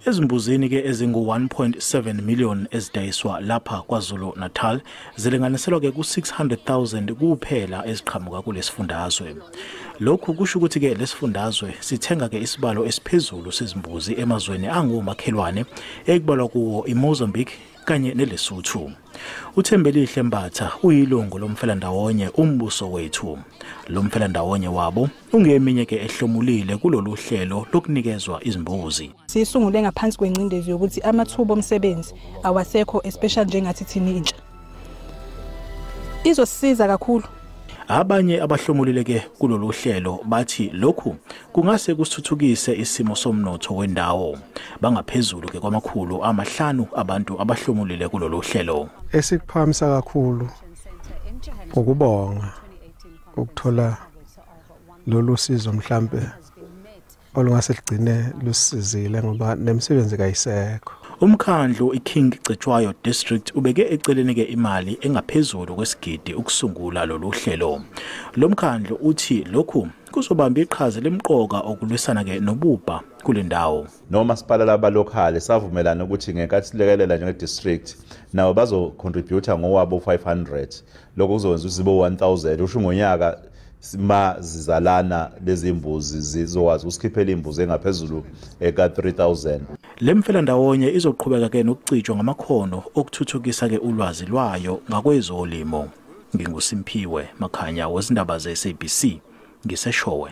Ezimbuzini ke ezingu-1.7 million ezidayiswa lapha KwaZulu Natal, zilinganiselwa ke ku-600,000 kuphela eziqhamuka kulesifundazwe. Lokhu kusho ukuthi ke lesifundazwe sithenga ke isibalo esiphezulu sezimbuzi emazweni angomakhelwane, ekubalwa kuwo iMozambique kanye neLesotho. UThembelihle Mbatha uyilungu lomfelandawonye Umbuso Wethu. Lo mfelandawonye wabo ungeminye ke ehlomulile kulolu hlelo lokunikezwa izimbuzi. Siyisungule ngaphansi kwengcindezi yokuthi amathuba omsebenzi awasekho, especially njengathi thina intsha. Izosisiza kakhulu. Abanye abahlomulile ke kulolu hlelo bathi lokhu kungase kusithuthukise isimo somnotho wendawo. Bangaphezulu ke kwama-500 abantu abahlomulile kulolu hlelo. Esikuphakamisa kakhulu ukubonga ukuthola lolu sizo, mhlambe olungase ligcine lusizile, ngoba nemisebenzi kayisekho. Umkhandlu iKing Cetshwayo District ubeke eceleni ke imali engaphezulu kwesigidi ukusungula lolu hlelo. Lo mkhandlu uthi lokhu kuzobamba iqhaza lemqoka okulwisana ke nobubha kule ndawo. Nomasipala laba-local savumelana ukuthi ngenkathi silekelela njenge-district, nabo bazo-contribute ngowabo 500. Lokho kuzokwenza ukuthi zibe 1000. Usho ngonyaka ma zizalana lezi mbuzi, zizokwazi ukusikhiphela imbuzi engaphezulu eka-3000. Le mfelandawonye izoqhubeka ke nokucijwa ngamakhono okuthuthukisa ke ulwazi lwayo ngakwezolimo. NginguSimphiwe Makhanya wezindaba ze-SABC, ngiseShowe.